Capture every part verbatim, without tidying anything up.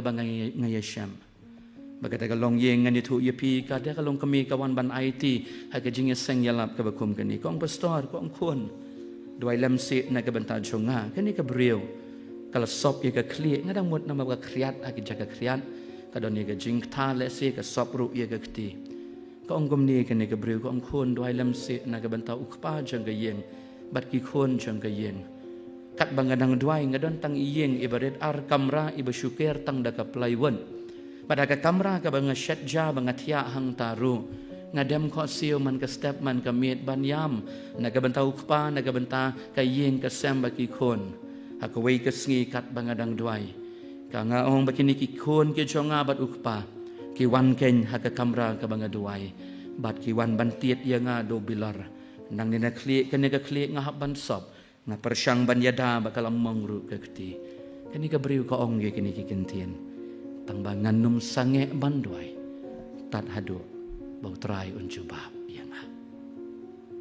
ba nga ïa, nga ïa shem. Ba kata ka longïing ngan ïathuh ïa phi, ka dei ka longkmie ka wan ban aiti ha ka jingïaseng ïalap kaba kum kane. Ka ong pastor, ka ong khun, duwai lem seh na ka bynta jong nga. Kane ka briew ka la sop ïa ka khlieh, nga dang mut namar ka khriat ha ka jaka khriat, ka don ïa ka jingkta lehse, ka sop ruh ïa ka kti. Ka ong kumne kane ka briew, ka ong khun, duwai lem seh na ka bynta u kpa jong ka ïing bad ki khun jong ka ïing. Katba nga dang duwai, nga don tang i ïing iba rit, ar kamra iba shu ker tang da ka plywood. Bad ha ka kamra kaba nga shet ja ba nga thiah hangta ruh, nga dem khohsiew man ka step man ka miet ban ïam na ka bynta u kpa, na ka bynta ka ïing ka sem bad ki khun. Ha kawei ka sngi katba nga dang duwai, ka nga ong ba kine ki khun ki jong nga bad u kpa ki wan keiñ ha ka kamra kaba nga duwai, bad ki wan ban tied ïa nga da u bilor. Nangne na khlieh, kane ka khlieh nga hap ban sop, nga pyrshang ban ïada ba ka la mong ruh ka kti. Kane ka briew ka ong ïa kine ki kyntien, tang ba ngan ym sangeh ban duwai tad haduh ba U Trai un jubab ïa nga.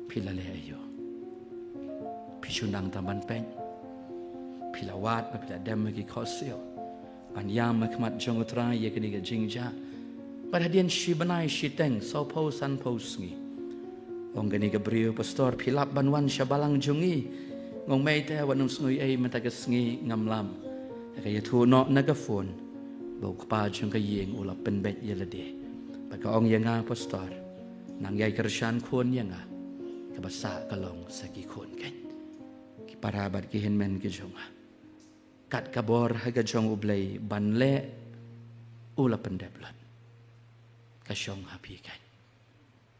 Phi la leh aïu? Phi shu nang tang ban peit? Phi la wad ba phi la dem ha ki khohsiew ban ïam ha khmat jong U Trai ïa kane ka jingjia? Bad hadien shi bnai shiteng, sawphew sanphew sngi, ong kane ka briew, pastor, phi lap ban wan sha balang jong ngi? Nga ong mei te, wat nym sngew ei, mynta ka sngi ngam lap. Ka ïathuh noh na ka phone ba u kpa jong ka ïing u la pynbeit ïa lade. Bad ka ong ïa nga, pastor, nang ïai kyrshan khun ïa nga, kaba sah ka long sa ki khun keiñ, ki para bad ki hynmen ki jong nga. Kat ka bor ha ka jong U Blei ban leh, u la pyndep lut. Ka shong ha phi keiñ.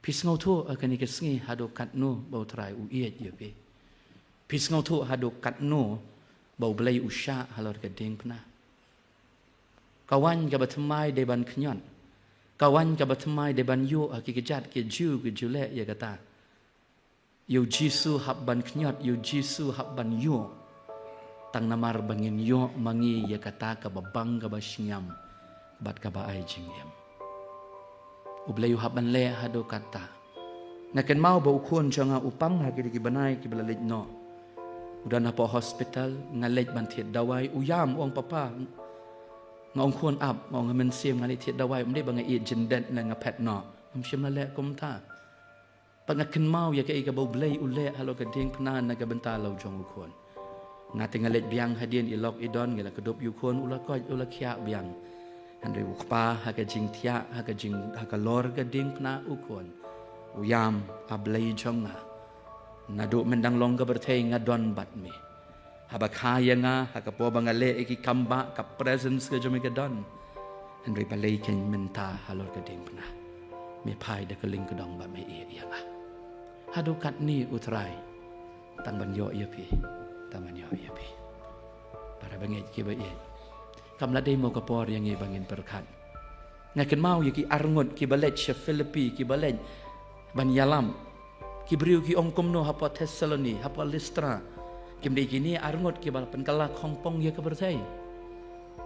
Phi sngewthuh ha kane ka sngi haduh katno ba U Trai u ïeit ïa phi? Phi sngewthuh haduh katno ba U Blei u shah halor ka diengphna? Ka waiñ kaba thymmai dei ban khñiot. Ka waiñ kaba thymmai dei ban ïuh ha ki kjat ki ju ki ju leh ïa kata. Ïa U Jisu hap ban khñiot, ïa U Jisu hap ban ïuh. Tang namar ba ngin ïoh ma ngi ïa kata kaba bang, kaba shngiam bad kaba ai jingim. U Blei u hap ban leh haduh katta. Nga kynmaw ba u khun jong nga u pang ha kine ki bnai kiba la leit noh. U don hapoh hospital, nga leit ban thied dawai, u ïam, u ong, papa, nga ong khun ap, nga ong ha mynsiem nga leit thied dawai, ym dei ba nga ïeit jyndet ne nga phet noh. Ym shym la leh kumta. Bad nga kynmaw ïa kaei kaba U Blei u leh halor ka diengphna na ka bynta la u jong u khun. Nga te nga leit biang hadien, i lok i don, ngi la kdup ïa u khun, u la koit, u la khiah biang. Hynrei u kpa ha ka jingthiah, ha ka jing, ha ka lor ka diengphna u khun u ïam, A Blei jong nga, naduh myndang long ka pyrthei nga don bad me. Haba kha ïa nga ha ka por ba nga leh ïa ki kam ba, ka presence ka jong me ka don. Hynrei balei keiñ mynta halor ka diengphna me phai da ka lyngkdong ba me ïeh ïa nga? Haduh katne U Trai tang ban ïoh ïa phi, tang ban ïoh ïa phi. Para bangeit kiba ïeit, kam la dei mo ka por ïa ngi ba ngin pyrkhat? Nga kynmaw ïa ki arngut kiba leit sha Philippi, kiba leit ban ïalam. Ki briew ki ong kumno hapoh Thessaloni, hapoh Listra? Kim dei kine arngut kiba la pynkylla khongpong ïa ka pyrthei?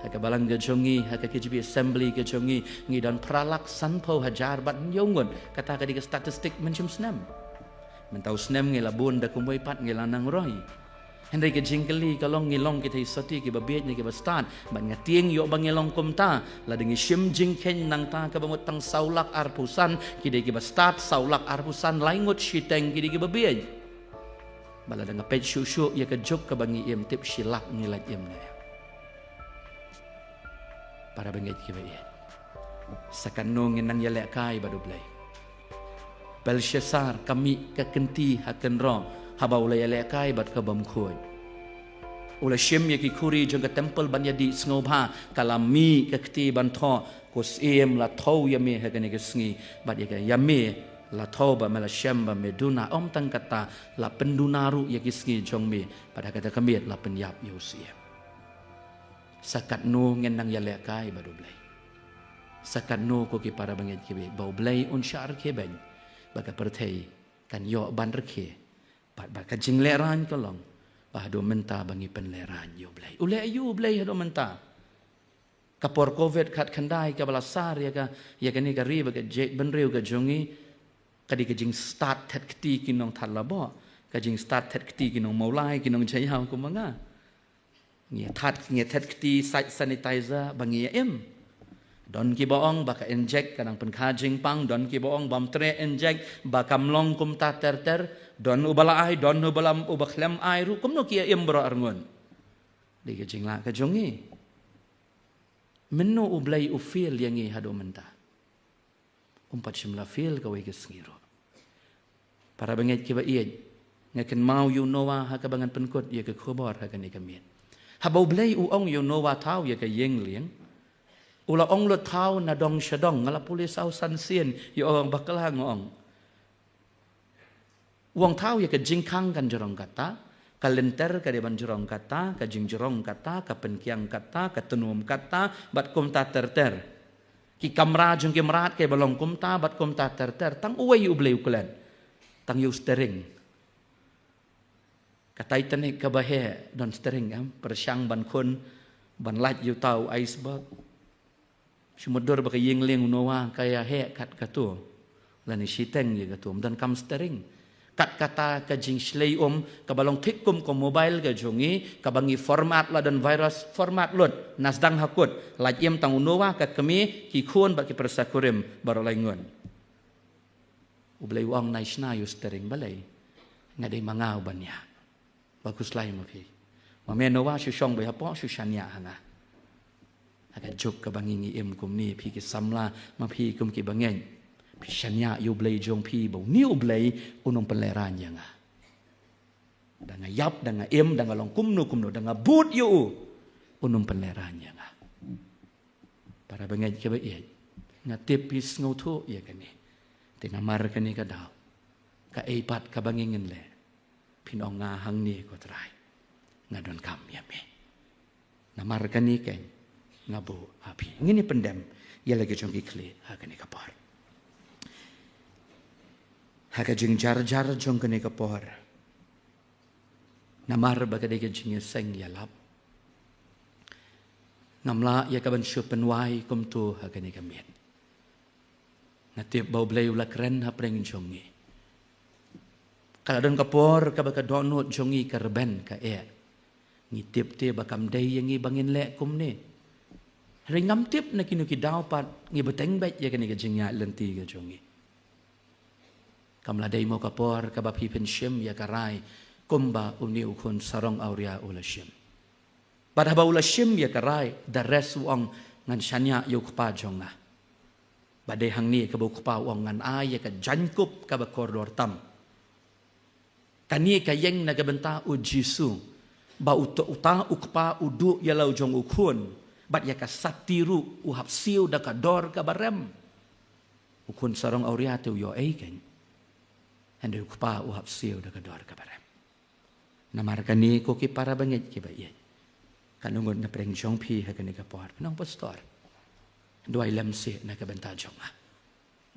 Ha ka balang ka jong ngi, ha ka K J B assembly ka jong ngi, ngi don phra lak sanphew hajar bad hynñiew ngut. Kata ka dei ka statistic mynshem snem. Mynta u snem ngi la bun da kumwei pat, ngi la nang roi. Hynrei ka jingkylli ka long, ngi long kita ki sotti kiba bieit ne kiba stad? Bad nga tieng ïoh ba ngi long kumta. Lada ngi shim jingkheiñ nangta, kaba mut tang saw lak arphew san ki dei kiba stad, saw lak arphew san lai ngut shiteng ki dei kiba bieit. Bad lada nga peit shuh shuh ïa ka juk kaba ngi im, tip shi lak ngi lait im ne. Para bangeit kiba ïeit, sa katno ngin nang ïalehkai bad U Blei? Belshassar ka mih ka kynti ha kynroh haba u la ïalehkai bad ka bym khuid. U la shim ïa ki khuri jong ka temple ban ïadih sngewbha, ka la mih ka kti ban thoh, ko Syiem, la thew ïa me ha kane ka sngi, bad ïa ka, ïa me la thew ba me la shem ba me duna. Ym tang kata, la pynduna ruh ïa ki sngi jong me, bad ha kata ka miet la pynïap ïa u Syiem. Sa katno ngin nang ïalehkai bad U Blei? Sa katno, ko ki para bangeit kiba ïeit, ba U Blei un shah rkhie beiñ, ba ka pyrthei kan ïoh ban rkhie, bad ba ka jinglehrain ka long ba haduh mynta ba ngi pynlehrain ïa U Blei? U leh aïu U Blei haduh mynta? Ka por covid khatkhyndai kaba la sar ïa ka, ïa kane ka ri bad ka jaitbynriew ka jong ngi, ka dei ka jingstad thet kti ki nongthaw laboh, ka jingstad thet kti ki nongmawlai, ki nongjaïaw kum ma nga. Ngi that, ngi that kti sait sanitizer ba ngi im. Don kiba ong ba ka injek ka nang pynkha jingpang, don kiba ong bam treh injek ba kam long kumta ter ter, don uba la ai, don uba lam, uba khlem ai ruh, kumno ki im baroh arngut. Dei ka jinglah ka jong ngi. Mynno U Blei u fail ïa ngi haduh mynta? Um pat shym la fail kawei ka sngi ruh. Para bangeit kiba ïeit, nga kynmaw ïa u Noah ha kaba ngan pynkut ïa ka khubor ha kane ka miet. Haba U Blei u ong ïa u Noah thaw ïa ka ïing lieng, u la ong lut thaw na dong sha dong, nga la pule saw san sien, ïa ong bakla nga ong. U ong thaw ïa ka jingkhang kan jrong kata, ka lynter ka dei ban jrong kata, ka jingjrong kata, ka pynkiang kata, ka tnum kata, bad kumta ter ter. Ki kamra jong ki mrad ka ba long kumta, bad kumta ter ter. Tang uwei U Blei u klet. Tang ïa u steering. Ka Titanic kaba heh don steering, em, pyrshang ban khun, ban lait ïa uta u iceberg. Shu mutdur ba ka ïing lieng u Noah ka ïa heh kat katu. Lane shiteng ïa katu. Ym don kam steering. Kat kata ka jingshlei um, kaba long thik kum ka mobile ka jong ngi, kaba ngi format la don virus, format lut, na sdang ha kut, lait im tang u Noah, ka kmie, ki khun bad ki pyrsa kurim, baroh lai ngut. U Blei u ong nai shna ïa u steering balei. Nga dei ma nga u ban ïa. Ba khuslai ma phi. Ma me Noah shu shong beit hapoh shu shaniah ha nga. Ha ka juk kaba ngi ngi im kumne phi ki samla ma phi kum ki bangeit. Phi shaniah ïa U Blei jong phi ba une U Blei un ym pynlehraiñ ïa nga. Da nga ïap, da nga im, da nga long kumno kumno, da nga bud ïa u. Un ym pynlehraiñ ïa nga. Para bangeit kiba ïeit. Nga tip phi sngewthuh ïa kane. Te namar kane ka daw. Kaei pat kaba ngi ngin leh. Phin ong nga hangne ko Trai. Nga donkam ïa me. Namar kane keiñ nga buh ha phi. Ngin ïa pyndem ïa la ki jong ki khlieh ha kane ka por. Ha ka jingjarjar jong kane ka por. Namar ba ka dei ka jingïaseng ïalap. Ngam lah ïa ka ban shu pynwai kumto ha kane ka miet. Nga tip ba U Blei u la kren hapdeng jong ngi. Ka la don ka por kaba ka dohnud jong ngi ka rben ka eh. Ngi tip te ba kam dei ïa ngi ba ngin leh kumne. Hynrei ngam tip na kino ki daw pat ngi bteng beit ïa kane ka jingïaid lynti ka jong ngi. Kam la dei mo ka por kaba phi pynshim ïa ka rai kumba une u khun sarong awria u la shim. Bad haba u la shim ïa ka rai, the rest u ong ngan shaniah ïa u kpa jong nga. Bad dei hangne kaba u kpa u ong ngan ai ïa ka jaiñkup kaba kordor tam. Kane ka ïeng na ka bynta u Jisu. Ba uta, uta u kpa u duh ïa la u jong u khun. Bad ïa ka sati ruh u hap siew da ka dor kaba rem. U khun sarong awria te u ïoh ei keiñ. Hynrei u kpa u hap siew da ka dor kaba rem. Namar kane ko ki para bangeit kiba ïeit. Kan ong ngut na pdeng jong phi ha kane ka por. Nong pastor. Duwai lem seh na ka bynta jong nga.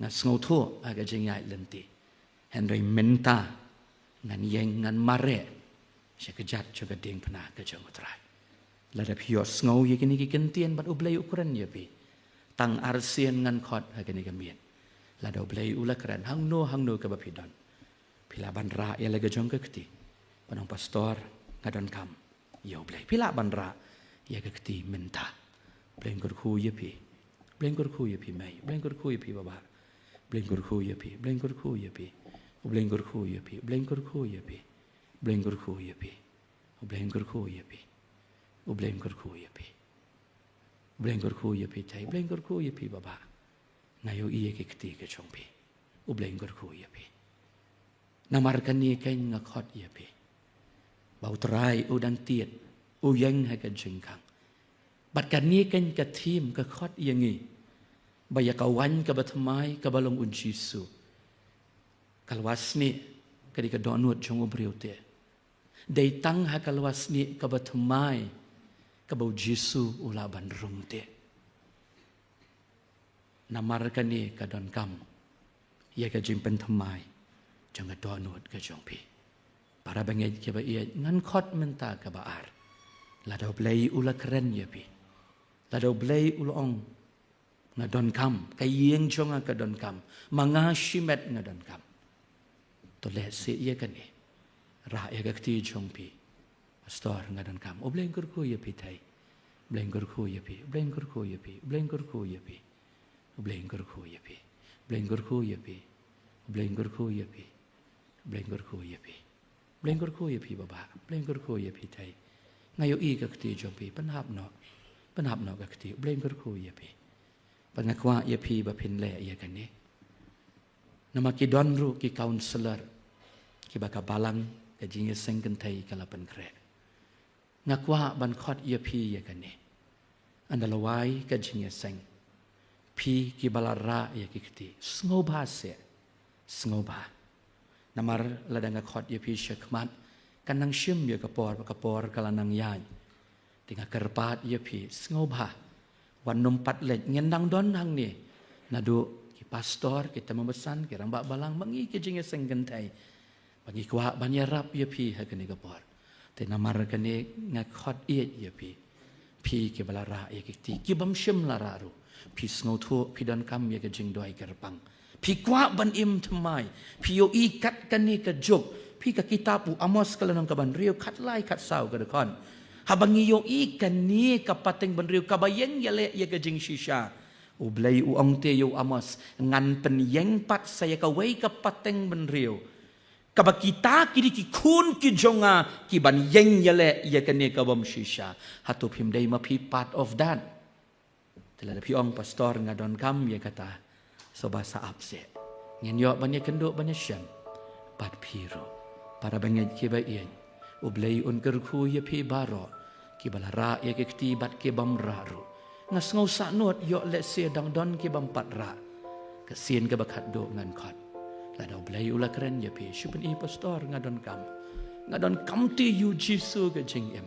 Nga sngewthuh ha ka jingïaid lynti. Hynrei mynta ngan ïeng ngan mareh sha ka jait jong ka diengphna ka jong u Trai. Lada phi ïohsngew ïa kine ki kyntien bad U Blei u kren ïa phi. Tang arsien ngan khot ha kane ka miet. Lada U Blei u la kren hangno hangno kaba phi don. Phi lah ban rah ïa la ka jong ka kti. Ban ong pastor nga donkam ïa U Blei. Phi lah ban rah ïa ka kti mynta. U Blei un kyrkhu ïa phi. U Blei un kyrkhu ïa phi mei. U Blei un kyrkhu ïa phi baba. U Blei un kyrkhu ïa phi. U Blei un kyrkhu ïa phi. U Blei un kyrkhu ïa phi. U Blei un kyrkhu ïa phi. U Blei un kyrkhu ïa phi. U Blei un kyrkhu ïa phi. U Blei un kyrkhu ïa phi. U Blei un kyrkhu ïa phi tai. U Blei un kyrkhu ïa phi baba. Nga ïohi ïa ki kti ka jong phi. U Blei un kyrkhu ïa phi. Namar kane keiñ nga khot ïa phi. Ba u Trai u dang tied, u ïeng ha ka jingkhang. Bad kane keiñ ka thim ka khot ïa ngi. Ba ïa ka waiñ kaba thymmai kaba long u Jisu. Ka lwasnieh ka dei ka dohnud jong u briew te. Dei tang ha ka lwasnieh kaba thymmai kaba u Jisu u lah ban rung te. Namar kane ka donkam ïa ka jingpynthymmai jong ka dohnud ka jong phi. Para bangeit kiba ïeit ngan khot mynta kaba ar. Lada U Blei u la kren ïa phi. Lada U Blei u la ong nga donkam, ka ïing jong nga ka donkam, ma nga shimet nga donkam. To leh seh ïa kane. Rah ïa ka kti jong phi. Pastor, nga donkam. U Blei un kyrkhu ïa phi thei. U Blei un kyrkhu ïa phi. U Blei un kyrkhu ïa phi. U Blei un kyrkhu ïa phi. U Blei un kyrkhu ïa phi. U Blei un kyrkhu ïa phi. U Blei un kyrkhu ïa phi. U Blei un kyrkhu ïa phi. U Blei un kyrkhu ïa phi baba. U Blei un kyrkhu ïa phi thei. Nga ïohi ka kti jong phi. Pynhap noh. Pynhap noh ka kti. U Blei un kyrkhu ïa phi. Bad nga kwah ïa phi ba phin leh ïa kane. Namar ki don ruh ki counselor kiba ka balang ka jingïaseng kynthei ka la pynkhreh. Nga kwah ban khot ïa phi ïa kane. Ynda la wai ka jingïaseng, phi kiba la rah ïa ki kti, sngewbha seh. Sngewbha. Namar lada nga khot ïa phi shakhmat, kan nang shim ïa ka por, ka por ka la nang ïaid. Te nga kyrpad ïa phi, sngewbha. Wat nym pat leit, ngin nang don hangne. Naduh ki pastor, ki tymmen basan, ki rangbah balang, ma ngi ki jingïaseng kynthei. Ba ngi kwah ban ïarap ïa phi ha kane ka por. Te namar kane nga khot ïeit ïa phi. Phi kiba la rah ïa ki kti, kibym shym la rah ruh. Phi sngewthuh, phi donkam ïa ka jingduwai kyrpang. Phi kwah ban im thymmai. Phi ïohi kat kane ka juk. Phi, ka kitab u Amos ka lynnong kaba hynriew, khatlai khatsaw ka dkhot. Haba ngi ïohi kane ka pateng bynriew kaba ïeng ïaleh ïa ka jingshisha, U Blei u ong te ïa u Amos, ngan pynïeng pat sa ïa kawei ka pateng bynriew. Kaba kita ki dei ki khun ki jong nga kiban ïeng ïaleh ïa kane kabym shisha. Hato phim dei ma phi part of that? Te lada phi ong, pastor, nga donkam ïa kata, sngewbha sa ap seh. Ngin ïoh ban ïakynduh ban ïashem bad phi ruh. Para bangeit kiba ïeit, U Blei un kyrkhu ïa phi baroh, kiba la rah ïa ki kti bad kibym rah ruh. Nga sngew sahnut, ïoh lehse dang don kibym pat rah. Ka sien kaba khatduh ngan khot. Lada U Blei u la kren ïa phi, shu pyni, pastor, nga donkam. Nga donkam te ïa u Jisu ka jingim.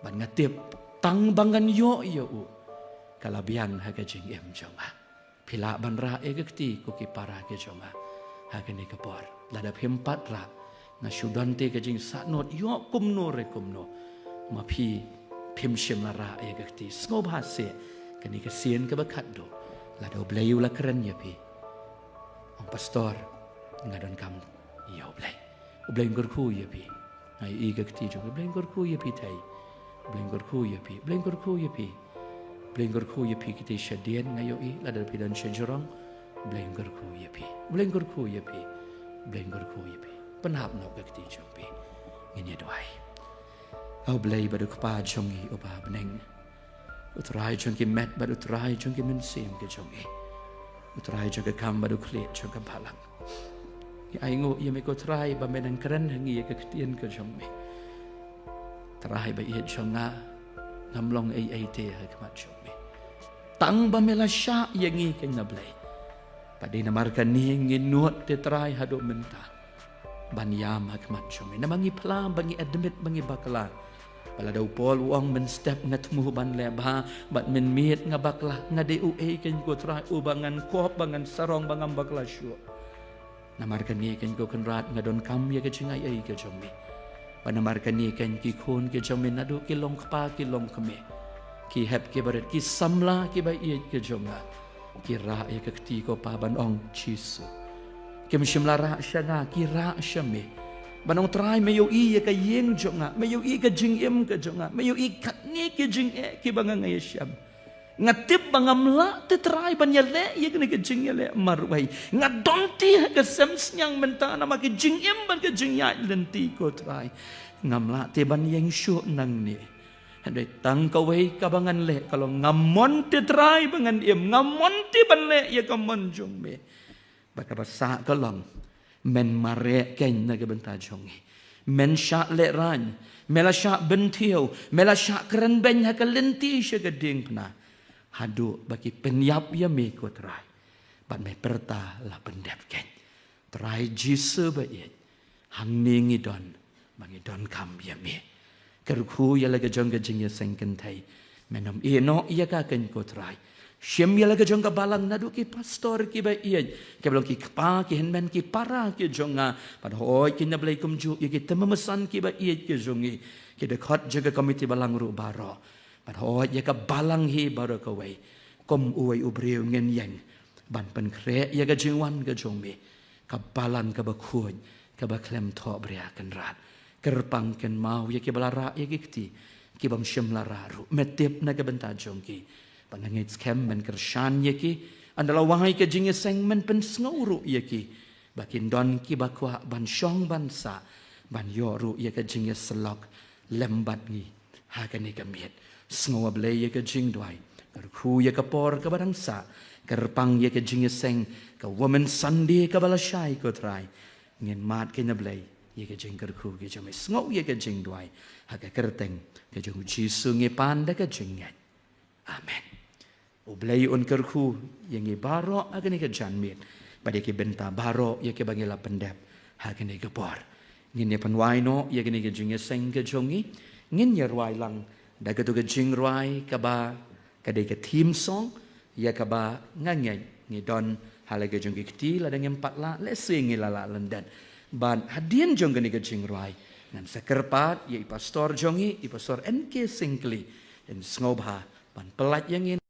Bad nga tip, tang ba ngan ïoh ïa u, ka la biang ha ka jingim jong nga. Phi lah ban rah ïa ka kti, ko ki para ki jong nga, ha kane ka por. Lada phim pat rah, nga shu don te ka jingsahnut, ïoh kumno re kumno, ma phi phim shym la rah ïa ka kti. Sngewbha seh, kane ka sien kaba khatduh, lada U Blei u la kren ïa phi, ong, pastor, nga donkam ïa U Blei. U Blei un kyrkhu ïa phi. Nga ïohi ka kti jong phi. U Blei un kyrkhu ïa phi thei. U Blei un kyrkhu ïa phi. U Blei un kyrkhu ïa phi. U Blei un kyrkhu ïa phi, kti shadien, nga ïohi, lada phi don shajrong. U Blei un kyrkhu ïa phi. U Blei un kyrkhu ïa phi. U Blei un kyrkhu ïa phi. Pynhap noh ka kti jong phi. Ngin ïa duwai. A U Blei bad U Kpa jong ngi uba ha bneng, U Trai jong ki met bad U Trai jong ki mynsiem ki jong ngi, U Trai jong ka kam bad U Khlieh jong ka balang. Ngi ainguh ïa me, ko Trai, ba me nang kren ha ngi ïa ka ktien ka jong me. Trai ba ïeit jong nga, ngam long ei ei te ha khmat jong me. Tang ba me la shah ïa ngi, ko Blei. Bad dei namar kane ngi nud te, Trai, haduh mynta ban ïam ha khmat jong me. Namar ngi phla, ba ngi admit, ba ngi bakla. Ba lada u Paul u ong, mynstep nga thmu ban leh bha, bad mynmiet nga bakla, nga dei uei kein, ko Trai, uba ngan kop, ba ngan sarong, ba ngam bakla shuh? Namar kane kein, ko Kynrad, nga donkam ïa ka jingai ei ka jong me. Bad namar kane kein, ki khun ki jong me naduh ki long kpa ki long kmie, ki hep ki barit, ki samla kiba ïeit ki jong nga, ki rah ïa ka kti, ko Pa, ban ong, Jisu. Kim shym la rah sha nga, ki rah sha me. Ban ong, Trai, me ïohi ïa ka ïing jong nga, me ïohi ka jingim ka jong nga, me ïohi katne ki jingeh kiba nga ïashem. Nga tip ba ngam lah te, Trai, ban ïaleh ïa kane ka jingïaleh marwei. Nga don te ha ka sem synñiang mynta namar ka jingim bad ka jingïaid lynti, ko Trai. Ngam lah te ban ïeng shuh nangne. Hynrei tang kawei kaba ngan leh ka long, ngam mon te, Trai, ba ngan im, ngam mon te ban leh ïa ka mon jong me. Bad kaba sah ka long, men mareh kein na ka bynta jong ngi. Men shah lehraiñ, me la shah bynthiew, me la shah kren beiñ ha ka lynti sha ka diengphna, haduh ba ki pynïap ïa me, ko Trai. Bad me pyrta la pyndep kein. Trai Jisu ba ïeit, hangne ngi don, ba ngi donkam ïa me. Kyrkhu ïa la ka jong ka jingïaseng kynthei. Men ym ïehnoh ïa ka kein, ko Trai. Shim ïa la ka jong ka balang, naduh ki pastor kiba ïeit, kiba long ki kpa, ki hynmen, ki para ki jong nga. Bad hooid, ko Blei, kumjuh ïa ki tymmen basan kiba ïeit ki jong ngi, ki dkhot jong ka komiti balang ruh baroh. Bad hooid, ïa ka balang hi baroh kawei, kum uwei u briew ngin ïeng ban pynkhreh ïa ka jingwan ka jong me, ka balang kaba khuid, kaba khlem thohbria, Kynrad. Kyrpang kynmaw ïa kiba la rah ïa ki kti, ki bym shym la rah ruh. Me tip na ka bynta jong ki. Ba nga ngeit skhem men kyrshan ïa ki. Ynda la wai ka jingïaseng men pynsngew ruh ïa ki. Ba kin don kiba kwah ban shong ban sah, ban ïoh ruh ïa ka jingïasyllok lem bad ngi ha kane ka miet. Sngew A Blei ïa ka jingduwai. Kyrkhu ïa ka por kaba dang sah. Kyrpang ïa ka jingïaseng, ka Women's Sunday kaba la shai, ko Trai. Ngin mad keiñ A Blei ïa ka jingkyrkhu ka jong me. Sngew ïa ka jingduwai. Ha ka kyrteng ka jong U Jisu ngi pan da ka jingngeit. Amen. U Blei un kyrkhu ïa ngi baroh ha kane ka janmiet bad ïa ki bynta baroh ïa kiba ngi la pyndep ha kane ka por. Ngin ïa pynwai noh ïa kane ka jingïaseng ka jong ngi. Ngin ïa rwai lang da kato ka jingrwai kaba ka dei ka theme song, ïa kaba nga ngeit ngi don ha la ka jong ki kti, lada ngim pat lah, lehse ngi la lah lyndet. Bad hadien jong kane ka jingrwai ngan sa kyrpad ïa i pastor jong ngi, i Pastor N K Syngkli, yn sngewbha ban pyllait ïa ngi.